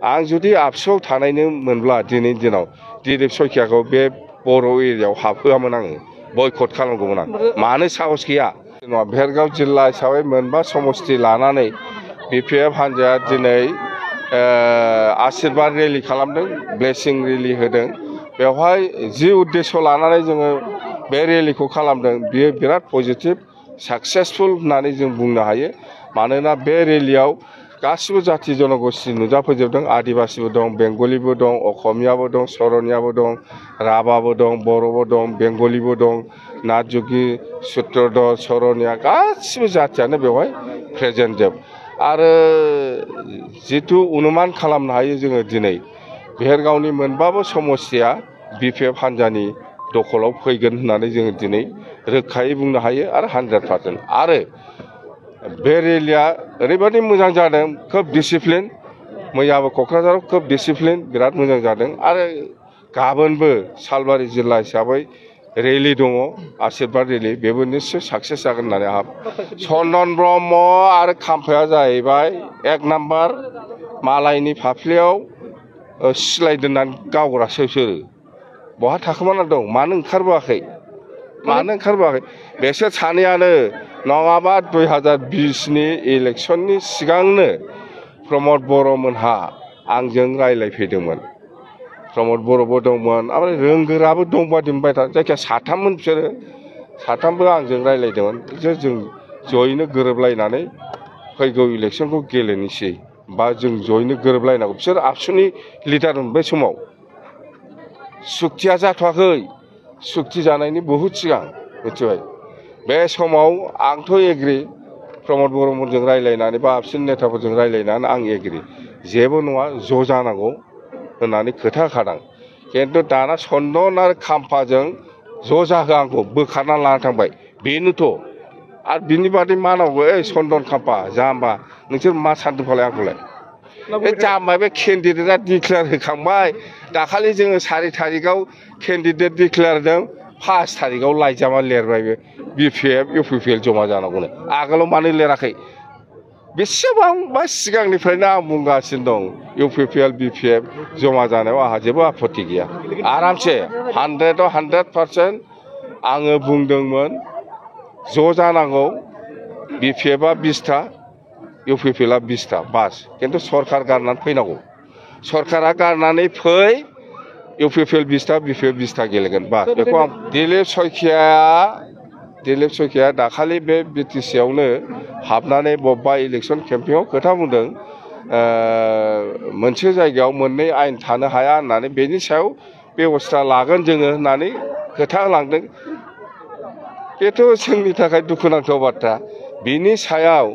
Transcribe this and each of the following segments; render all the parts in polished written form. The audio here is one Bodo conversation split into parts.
आं जुदि आबसुआव थानायनो मोनब्ला दिनैनि दिनाव दिलीप सयखियाखौ बे बर' एरियायाव हाबहोआमोन आङो बयकट खालामगौमोन आं मानो साहस गैया भेरगाव जिल्ला हिसाबै मोनबा समस्ति लानानै बिपिएफ हान्जाया दिनै आशीर्बाद रेलि खालामदों ब्लेसिं रेलि होदों बेवहाय जि उद्देश्य लानानै जोङो बे रेलिखौ खालामदों बियो बिराद पजिटिभ साक्सेसफुल होननानै जों बुंनो हायो मानोना बे रेलियाव गासिबो जाथि जनगोष्ठी नुजाफैजोबदों आदिबासिबो दं बेंगलिबो दं असमियाबो दं सरनियाबो दं राभाबो दं बर'बो दं बेंगलिबो दं नाथजुगि सुत्रधर सरनिया गासिबो जाथियानो बेवहाय प्रेजेन्ट जोब आरो जिथु अनुमान खालामनो हायो जोङो दिनै भेरगावनि मोनबाबो समस्तिया बिपिएफ हान्जानि दखलाव फैगोन होननानै जोङो दिनै रोखायै बुंनो हायो आरो 100% आरो बे रेलिया ओरैबादि मोजां जादों खोब डिसिप्लिन मैयाबो क'क्राझाराव खोब डिसिप्लिन बिराद मोजां जादों आरो गाबोनबो सालबारि जिल्ला हिसाबै रेलि दङ आशीर्बाद रेलि बेबो निश्चय साक्सेस जागोन होननानै आंहा चन्दन ब्रह्म आरो खाम्फाया जाहैबाय 1 नाम्बार मालायनि फाफ्लियाव सिलाय दोननानै गावग्रासो बिसोरो बहा थाखोमाना दं मानो ओंखारबोआखै बेसोर सानैयानो नङाबा 2020नि इलेक्सननि सिगांनो प्रमद बर'मोनहा आंजों रायलायफैदोंमोन प्रमद बर'बो दंमोन ओमफ्राय रोंगोराबो दंबादि मोनबाय जायखिया साथाममोन बिसोरो साथामबो आंजों रायलायदोंमोन जों जयैनो गोरोबलायनानै फैगौ इलेक्सनखौ गेलेनोसै बा जों जयैनो गोरोबलायनांगौ बिसोर आबसुनि लिडारमोन बे समाव सुक्तिया जाथ'वाखै सुक्ति जानायनि बहुद सिगां मिथिबाय बे समाव आंथ' एग्रि प्रमद बर'मोनजों रायलायनानै बा आबसुनि नेताफोरजों रायलायनानै आं एग्रि जेबो नङा ज' जानांगौ होननानै खोथा होखादों खिन्थु दाना चन्दन आरो खाम्फाजों ज' जाहो आंखौ बोखारना लाना थांबाय बेनोथ' आरो बिनि बादै मा नांगौ चन्दन खाम्फा जाम्बा नोंसोर मा सानदों फालाय आंखौलाय जाम्बा बे केन्डिडेटआ डिक्लेयार होखांबाय दाखालि जोङो 4 तारिखआव केन्डिडेट डिक्लेयार होदों 5 तारिखआव लाइजामा लिरबाय बे बिपिएफ इउपिपिएल जमा जानांगौनो आगोलाव मानो लिराखै बेसेबांबा सिगांनिफ्रायनो आं बुंगासिनो दं इउपिपिएल बिपिएफ जमा जानायाव आंहा जेबो आपत्ति गैया आरामसे 100आव 100% आङो बुंदोंमोन ज' जानांगौ बिपिएफआ 20टा इउपिपिएलआ 20टा बास खिन्थु सरकार गारनानै फैनांगौ सरकारा गारनानै फै इउपिपिएल 20टा बिपिएफ 20टा गेलेगोन बास बेखौ आं दिलीप सयखिया दाखालि बे बिटिसिआवनो हाबनानै बबेबा इलेक्सन केम्पेइनाव खोथा बुंदों मोनसे जायगायाव मोननै आयेन थानो हाया होननानै बेनि सायाव बेबस्था लागोन जोङो होननानै खोथा होलांदों बेथ' जोंनि थाखाय दुखुनांथाव बाथ्रा बिनि सायाव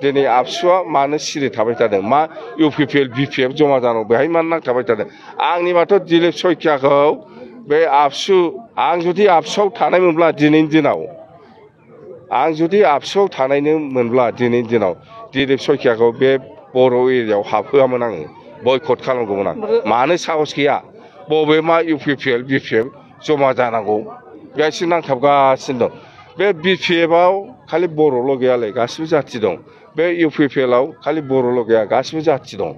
दिनै आबसुआ मानो सिरि थाबाय थादों मा इउपिपिएल बिपिएफ जमा जानांगौ बेहाय मानो नांथाबाय थादों आंनिबाथ' दिलीप सयखियाखौ बे आबसु आं जुदि आबसुआव थानायमोनब्ला दिनैनि दिनाव दिलीप सयखियाखौ बे बर' एरियायाव हाबहोआमोन आङो बयकट खालामगौमोन आं मानो साहस गैया बबे मा इउपिपिएल बिपिएफ जमा जानांगौ बेहायसो नांथाबगासिनो दं बे बिपिएफआव खालि बर'ल' गैयालै गासिबो जाथि दं बे इउपिपिएलआव खालि बर'ल' गैया गासिबो जाथि दं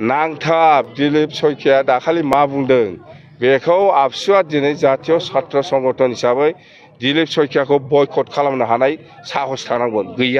नांथाब दिलीप सयखिया दाखालि मा बुंदों बेखौ आबसुआ दिनै जातीय छात्र संगठन हिसाबै दिलीप सयखियाखौ बयकट खालामनो हानाय साहस थानांगोन गैया